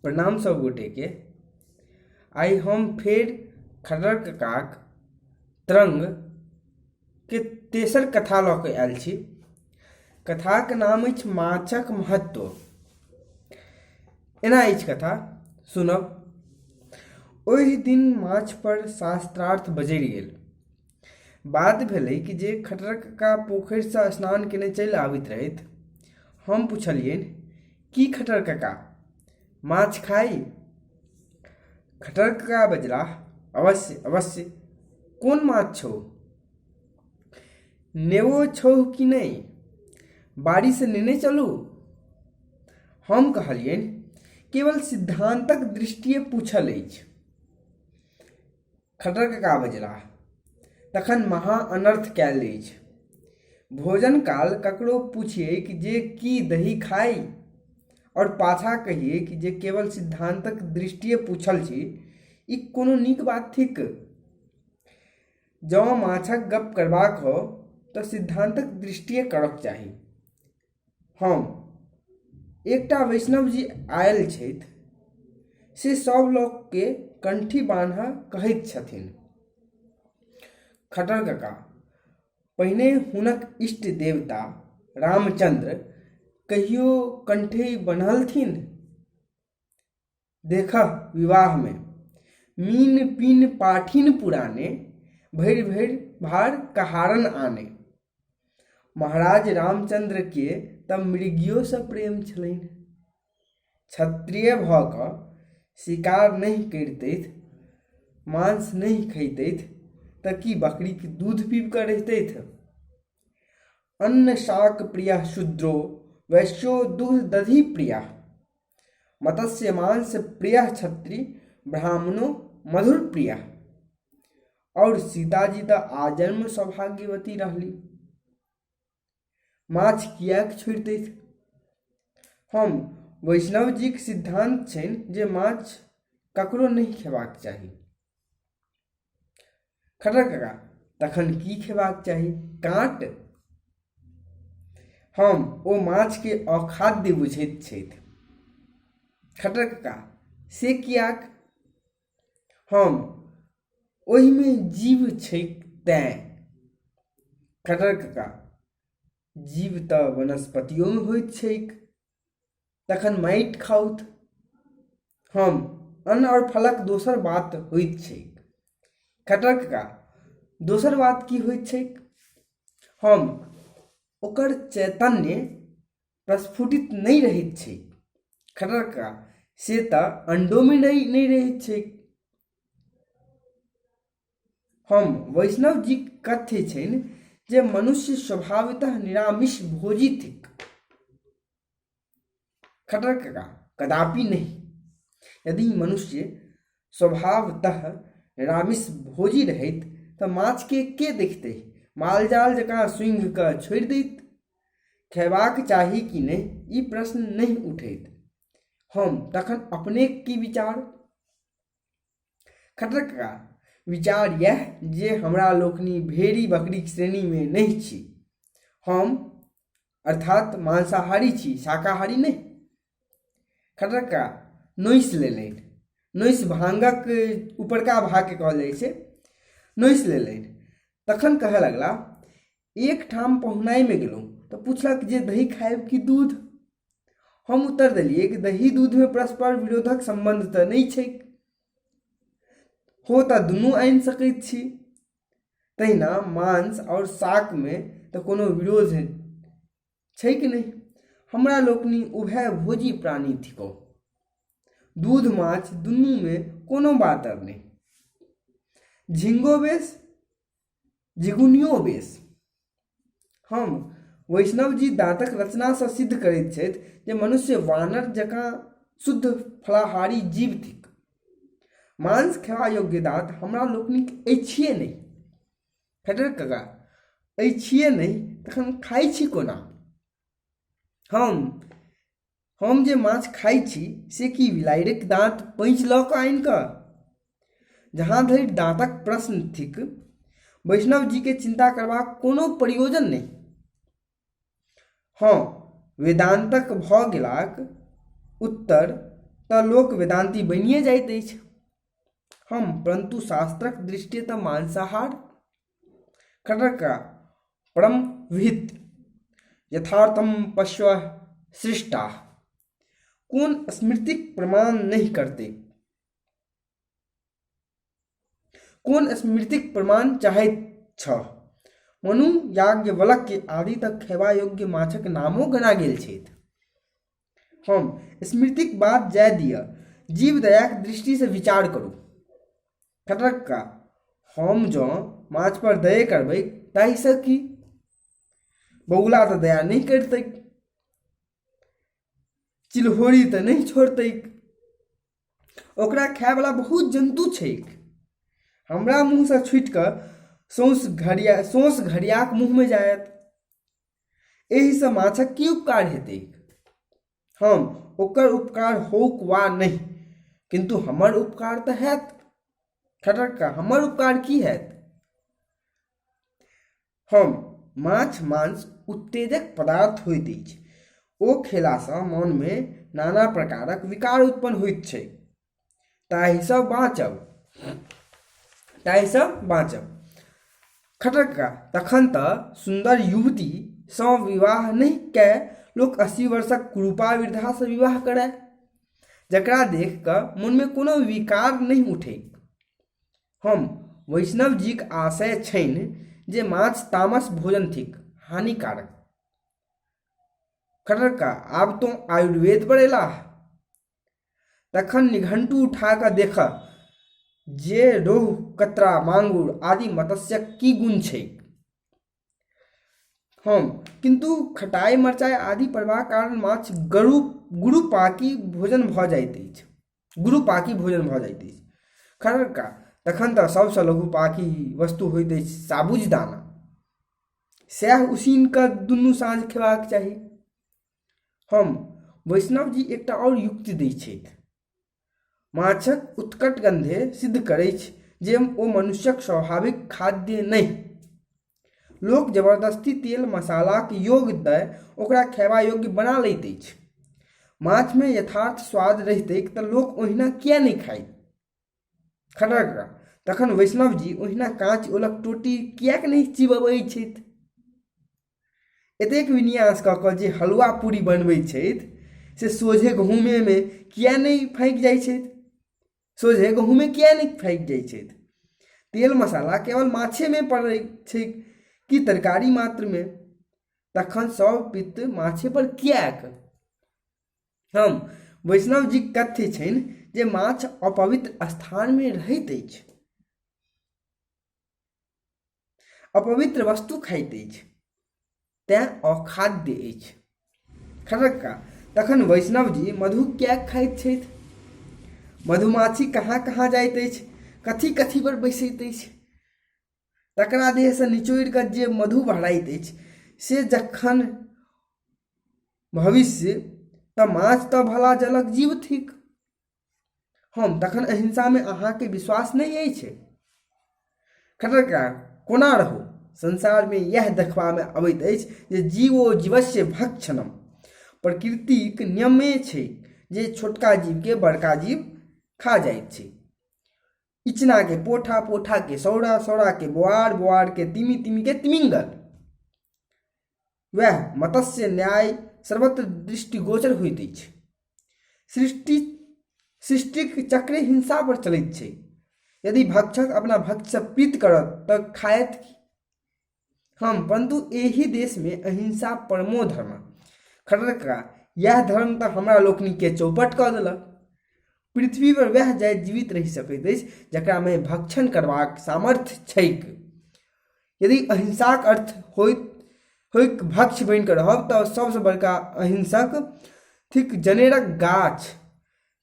प्रणाम सब गोटेके। आइ हम फेर खट्टर ककाक तरङ्गके तेसर कथा लऽ कऽ आयल छी। कथाक नाम अछि माछक महत्व। एना अछि कथा, सुनब। ओहि दिन माछपर शास्त्रार्थ बजरि गेल। बात भेलै कि जे खट्टर कका पोखरिसँ स्नान केने चलि आबैत रहथि। हम पुछलियनि, की खट्टर कका, माछ खाइ? खट्टर कका बजलाह, अवश्य अवश्य। कोन माछ छौ? नेबो छौ कि नहि? बाड़ीसँ नेने चलू? हम कहलियनि, केवल सिद्धान्तक दृष्टिए पूछल अछि। खट्टर कका बजलाह, तखन महा अनर्थ कयल अछि। भोजन काल ककरो पुछिऐक जे की दही खाइ? और पाछाँ कहिऐक जे केवल सिद्धान्तक दृष्टिएँ पूछल छी, ई कोनो नीक बात थिक? जँ माछक गप्प करबाक हो तँ सिद्धान्तक दृष्टिएँ करक चाही। हम, एकटा वैष्णवजी आयल छथि से सभ लोककेँ कंठी बान्हऽ कहैत छथिन। खट्टर कका, पहिने हुनक इष्ट देवता रामचन्द्र कहियो कंठी बन्हलथिन? देखह विवाहमे मीन पीन पाठिन पुराने, भरि भरि भार कहारन आने। महाराज रामचन्द्रकेँ तँ मृगियोसँ प्रेम छलनि। क्षत्रिय भऽ कऽ शिकार नहि करितथि, मांस नहि खइतथि तँ की बकरीक दूध पीबि कऽ रहितथि? अन्न शाक प्रियः शूद्रो वैश्यो दूध दधि प्रियः। मत्स्य मांस प्रिय क्षत्रि ब्राह्मणो मधुर प्रिय। और सीताजी तऽ आजन्म सौभाग्यवती रहली। माछ किएक छोड़ि दैथ? हम वैष्णवजीक सिद्धांत छनि जे माछ ककरो नहि खेबाक चाही। खट्टर कका, तखन की खेबाक चाही? काँट? हम, ओ माछके अखाद्य बुझैत छथि। खट्टर कका, से किएक? हम, ओहिमे जीव छैक तेँ। खट्टर कका, जीव तऽ वनस्पतियोमे होइत छैक। तखन माटि खाउथ। हम, अन्न और फलक दोसर बात होइत छैक। खट्टर कका, दोसर बात की होइत छैक? हम, ओकर चैतन्य प्रस्फुटित नहि रहैत छैक। खट्टर कका, से तऽ अंडोमे नहि रहैत छैक। हम, वैष्णवजीक कथ्य छनि जे मनुष्य स्वभावतः निरामिष भोजी थिक। खट्टर कका, कदापि नहि। यदि मनुष्य स्वभावतः निरामिष भोजी रहैत तऽ माछके के देखितै? मालजाल जकाँ सूँघि कऽ छोड़ि दैत। खयबाक चाही कि नहि, ई प्रश्न नहि उठैत। हम, तखन अपनेक की विचार? खट्टर कका, विचार इएह जे हमरा लोकनि भेड़ी बकरीक श्रेणीमे नहि छी। हम अर्थात मांसाहारी छी, शाकाहारी नहि। खट्टर कका नोसि लेलनि। नोसि भाङ्गक उपरका भागके कहल जाइ छै। नोसि लेलनि। तखन कहय लगला, एक ठाम पहुनाइमे गेलहुँ तऽ पुछलक जे दही खायब कि दूध? हम उत्तर देलियै कि दही दूधमे परस्पर विरोधक सम्बन्ध तऽ नहि छैक। हो तऽ दुनू आनि सकैत छी। तहिना मांस आओर शाकमे तऽ कोनो विरोध छैक नहि। हमरा लोकनि उभय भोजी प्राणी थिकहुँ। दूध माछ दुनूमे कोनो बातर नहि। झिंगो बेस, झिगुनियो बेस। हम, वैष्णवजी दाँतक रचनासँ सिद्ध करैत छथि जे मनुष्य वानर जकाँ शुद्ध फलाहारी जीव थिक। मांस खेबा योग्य दाँत हमरा लोकनिक अछिए नहि। खट्टर कका, अछिए नहि तखन खाइ छी कोना? हम जे माछ खाइ छी से की बिलाड़िक दाँत पैँच लऽ कऽ आनि कऽ? जहाँ धरि दाँतक प्रश्न थिक, वैष्णवजीकेँ चिन्ता करबाक कोनो प्रयोजन नहि। हँ, वेदान्तक भऽ गेलाक उत्तर तऽ लोक वेदान्ती बनिए जाइत अछि। हम, परन्तु शास्त्रक दृष्टिएँ तऽ मांसाहार। खट्टर कका, परम विहित यथार्थम पश्व सृष्टा। कोन स्मृतिक प्रमाण नहि करतैक? कोन स्मृतिक प्रमाण चाहैत छह? मनु, याज्ञवल्क्य आदि तऽ खयबा योग्य माछक नामो गना गेल छथि। हम, स्मृतिक बात जाय दिअ, जीव दयाक दृष्टिसँ विचार करू। खट्टर कका, हम जँ माछ पर दये करबैक ताहिसँ की? बगुला तऽ दया नहि करितैक, चिलहोरी तऽ नहि छोड़तैक। ओकरा खायवला बहुत जन्तु छैक। हमरा मुँहसँ छूटि कऽ सौंस घड़िया सौंस घड़ियाक मुँहमे जायत। एहिसँ माछक की उपकार हेतैक? हम, ओकर उपकार होउक वा नहि, किन्तु हमर उपकार तऽ हैत। खट्टर कका, हमर उपकार की हैत? हम, माछ मांस उत्तेजक पदार्थ होइत अछि। ओ खेलासँ मोनमे नाना प्रकारक विकार उत्पन्न होइत छैक। ताहिसँ बाँचब ताहिसँ बाँचब। खट्टर कका, तखन तऽ सुन्दर युवतीसँ विवाह नहि कए लोक 80 वर्षक कुरूपा वृद्धासँ विवाह करय, जकरा देखि कऽ मोनमे कोनो विकार नहि उठैक। हम, वैष्णव जीक आशय छनि जे माछ तामस भोजन थिक, हानिकारक। खट्टर कका, आब तोँ आयुर्वेद पर अयलाह? तखन निघंटु उठा कऽ देखह जे रोहु, कतरा, मांगुर आदि मत्स्यक की गुण छैक। हम, किन्तु खटाइ मरचाइ आदि पड़बाक कारण माछ गरु गुरुपाकी भोजन भऽ जाइत अछि। गुरुपाकी भोजन भऽ जाइत अछि। खट्टर कका, तखन तऽ सभसँ लघुपाकी वस्तु होइत अछि साबुज दाना। सएह उसीन कऽ दुनू साँझ खेबाक चाही। हम, वैष्णवजी एकटा आओर युक्ति दैत छथि। माछक उत्कट गन्धे सिद्ध करैछ जे ओ मनुष्यक स्वाभाविक खाद्य नहि। लोक जबरदस्ती तेल मसालाक योग दय ओकरा खयबा योग्य बना लैत अछि। माछमे यथार्थ स्वाद रहितैक तऽ लोक ओहिना किएक नहि खाइत? खट्टर कका, तखन वैष्णवजी ओहिना काँच ओलक टोटी किएक नहि चिबबैत छथि? एतेक विन्यास कऽ कऽ जे हलुआ पूरी बनबै छथि से सोझे गहूँमेमे किए नहि फाँकि जाइ छथि? सोझे गहूँमे किए नहि फाँकि जाइ छथि? तेल मसाला केवल माछेमे पड़ै छै कि तरकारी मात्रमे? तखन सभ पित्त माछेपर किएक? हम, वैष्णवजीक कथ्य छनि जे माछ अपवित्र स्थानमे रहैत अछि, अपवित्र वस्तु खाइत अछि, तेँ अखाद्य अछि। खट्टर कका, तखन वैष्णवजी मधु किएक खाइत छथि? मधुमाछी कहाँ कहाँ जाइत अछि, कथी कथी पर बैसैत अछि? तकरा देहसँ निचोड़ि कऽ जे मधु बहराइत अछि से जखन भविष्य, तऽ माछ तऽ भला जलक जीव थिक। हम, तखन अहिंसामे अहाँके विश्वास नहि अछि? खट्टर कका, कोना रहू? संसारमे इएह देखबामे अबैत अछि जे जीवो जीवस्य भक्षणम। प्रकृतिक नियमे छैक जे छोटका जीवके बड़का जीव खा जाइत छै। इचनाके पोठा, पोठाके सौरा, सौराके बोआर, बोआरके तिमी, तिमीके तिमिंगल। वएह मत्स्य न्याय सर्वत्र दृष्टिगोचर होइत अछि। सृष्टि सृष्टिक चक्रे हिंसा पर चलैत छै। यदि भक्षक अपना भक्षसँ प्रीत करत तऽ खायत की? हम, परन्तु एहि देशमे अहिंसा परमो धर्म। खट्टर कका, इएह धर्म तऽ हमरा लोकनिकेँ चौपट कऽ देलक। पृथ्वी पर वएह जाति जीवित रहि सकैत अछि जकरामे भक्षण करबाक सामर्थ्य छैक। यदि अहिंसाक अर्थ होइत होइक भक्ष बनि कऽ रहब तऽ सभसँ बड़का अहिंसक थिक जनेरक गाछ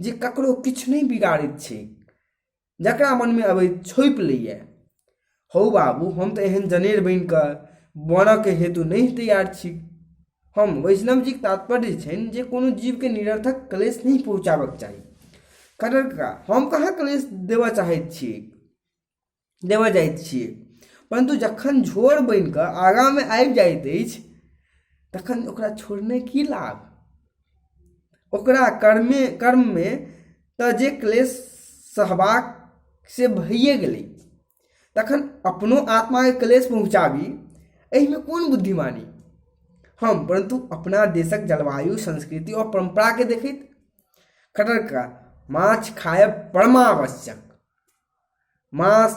जे ककरो किछु नहि बिगाड़ैत छैक, जकरा मनमे अबैत छोपि लैए। हौ बाबू, हम तऽ एहन जनेर बनि कऽ बनऽके हेतु नहि तैयार छी। हम, वैष्णवजीक तात्पर्य छनि जे कोनो जीवके निरर्थक क्लेश नहि पहुँचाबक चाही। खट्टर कका, हम कहाँ क्लेश देबऽ चाहैत छियै देबऽ जाइत छियै, परन्तु जखन झोर बनि कऽ आगाँमे आबि जाइत अछि तखन ओकरा छोड़ने की लाभ? ओकरा कर्मे कर्ममे तऽ जे क्लेश सहबाक से भइए गेलै, तखन अपनो आत्माके क्लेश पहुँचाबी, एहिमे कोन बुद्धिमानी? हम, परन्तु अपना देशक जलवायु, संस्कृति आओर परम्पराके देखैत। खट्टर कका, माछ खायब परमावश्यक। माछ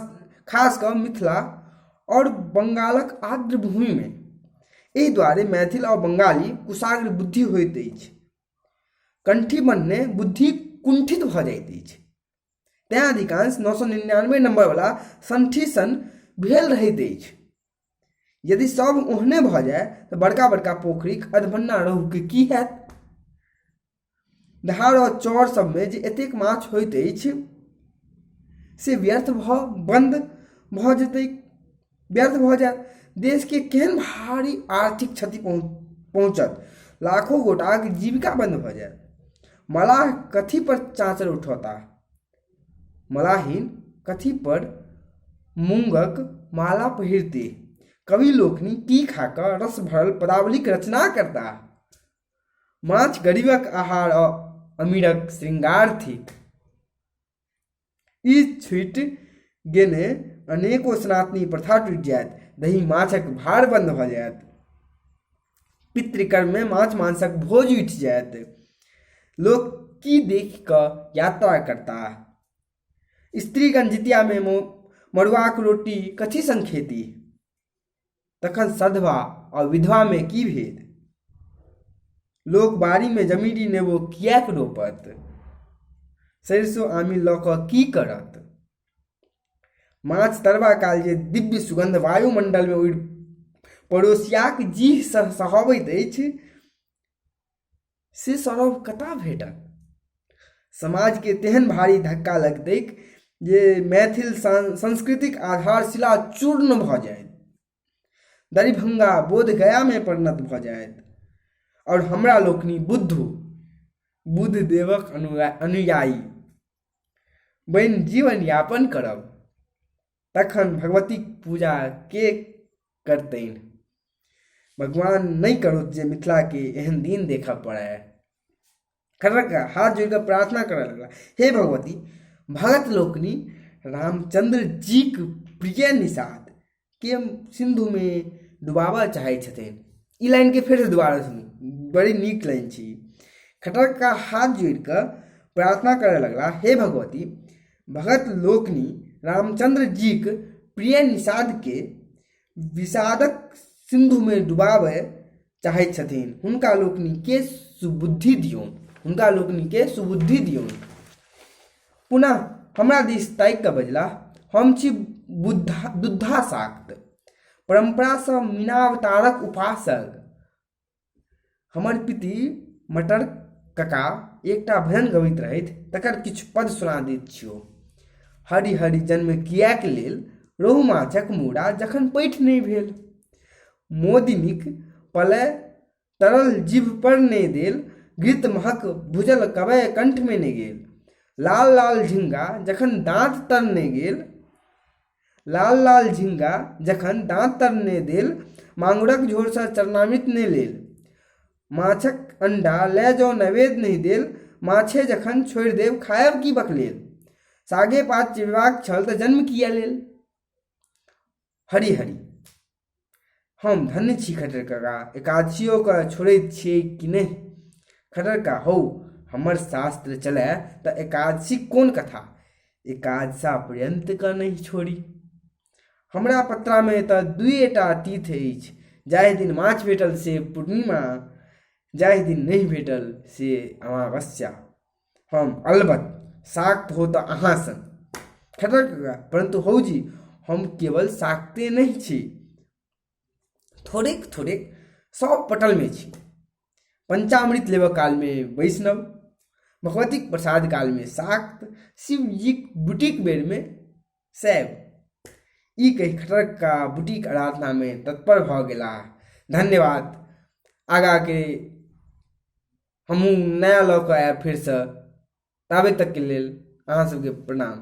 खास कऽ मिथिला आओर बंगालक आर्द्र भूमिमे। एहि दुआरे मैथिल आओर बंगाली कुशाग्र बुद्धि होइत अछि। कंठी बन्हने बुद्धि कुंठित भऽ जाइत अछि, तेँ अधिकांश 999 नम्बरवला संठी सन भेल रहैत अछि। यदि सभ ओहने भऽ जाय तऽ बड़का बड़का पोखरिक अधभन्ना रोहुके की हैत? धार आओर चौर सभमे जे एतेक माछ होइत अछि से व्यर्थ भऽ बन्द भऽ जेतै, व्यर्थ भऽ जायत। देशके केहन भारी आर्थिक क्षति पहुँचत, लाखो गोटाक जीविका बन्द भऽ जायत। मलाह कथी पर चाँचर उठौताह? मलाहिन कथी पर मूँगक माला पहिरतीह? कवि लोकनि की खा कऽ रस भरल पदावलीक रचना करताह? माछ गरीबक आहार आ अमीरक श्रृंगार थिक। ई छूटि गेने अनेको सनातनी प्रथा टूटि जायत। दही माछक भार बन्द भऽ जायत। पितृकर्ममे माछ मांसक भोज उठि जायत। लोक की देखि कऽ यात्रा करताह? स्त्रीगण जितियामे मड़ुआक रोटी कथी संग खेती? तखन सधवा आ विधवामे की भेद? लोक बाड़ीमे जमीरी नेबो किएक रोपत? सरिसो आमिल लऽ कऽ की करत? माछ तरबा काल जे दिव्य सुगंध वायुमंडलमे उड़ि पड़ोसियाक जीह सहबैत अछि से सौरभ कतऽ भेटत? समाजके तेहन भारी धक्का लगतैक जे मैथिल संस्कृतिक आधारशिला चूर्ण भऽ जायत, दरिभङ्गा बोधगयामे परिणत भऽ जायत आओर हमरा लोकनि बुद्धू बुद्धदेवक अनुयायी बनि जीवन यापन करब। तखन भगवतीक पूजा के करतनि? भगवान नहि करथु जे मिथिलाके एहन दिन देखऽ पड़य। खड़क हाथ जोड़ि कऽ प्रार्थना करऽ लगला, हे भगवती, भगत लोकनि रामचंद्र जीक प्रिय निषाद के सिंधुमे डुबाबऽ चाहै छथिन। ई लाइनके फेरसँ दोबारा सुनू, बड़ी नीक लाइन छै ई। खट्टर कका हाथ जोड़ि कऽ प्रार्थना करऽ लगला, हे भगवती, भगत लोकनि रामचंद्र जीक प्रिय निषादके विषादक सिन्धुमे डुबाबय चाहैत छथिन। हुनका लोकनिकेँ सुबुद्धि दियौन, हुनका लोकनिकेँ सुबुद्धि दियौन। पुनः हमरा दिस ताकि कऽ बजलाह, हम छी बुद्धा दुद्धा शाक्त, परम्परासँ मीनावतारक उपासक। हमर पिती मटर कका एकटा भजन गबैत रहथि, तकर किछु पद सुना दैत छियौ। हरि हरि जन्म किएक लेल, रोहु माछक मूड़ा जखन पैठ नहि भेल। मोदिनीक पलय तरल जीभ पर नहि देल, घृत महक भुजल कबय कंठमे नहि गेल। लाल लाल झिंगा जखन दाँत तर नहि गेल, लाल लाल झिंगा जखन दाँत तर नहि देल, मांगुरक झोरसँ चरणामृत नहि लेल। माछक अंडा लए जँ नैवेद्य नहि देल, माछे जखन छोड़ि देब खायब की बकलेल। सागे पात चिबेबाक छल तऽ जन्म किए लेल? हरि हरि। हम धन्य छी खट्टर काका, एकादशियो के छोड़ैत छियै कि नहि? खट्टर कका, हौ, हमर शास्त्र चलय तऽ एकादशीक कोन कथा? एकादशा पर्यन्त के नहि छोड़ी। हमरा पत्रामे तऽ दुइएटा तीथ अछि, जाहि दिन माछ भेटल से पूर्णिमा, जाहि दिन नहि भेटल से अमावस्या। हम, अलबत शाक्त हो तऽ अहाँ सन। खट्टर कका, परन्तु हौ जी, हम केवल शाक्ते नहि छी, थोड़ेक थोड़ेक सब पटलमे छी। पंचामृत लेबऽ कालमे वैष्णव, भगवतीक प्रसाद कालमे शाक्त, शिवजीक बुटीक बेरमे शैव। ई कहि खट्टर कका बुटीक आराधनामे तत्पर भऽ गेलाह। धन्यवाद। आगाँके हमहूँ नया लऽ कऽ आयब फेरसँ, ताबे तकके लेल अहाँ सबके प्रणाम।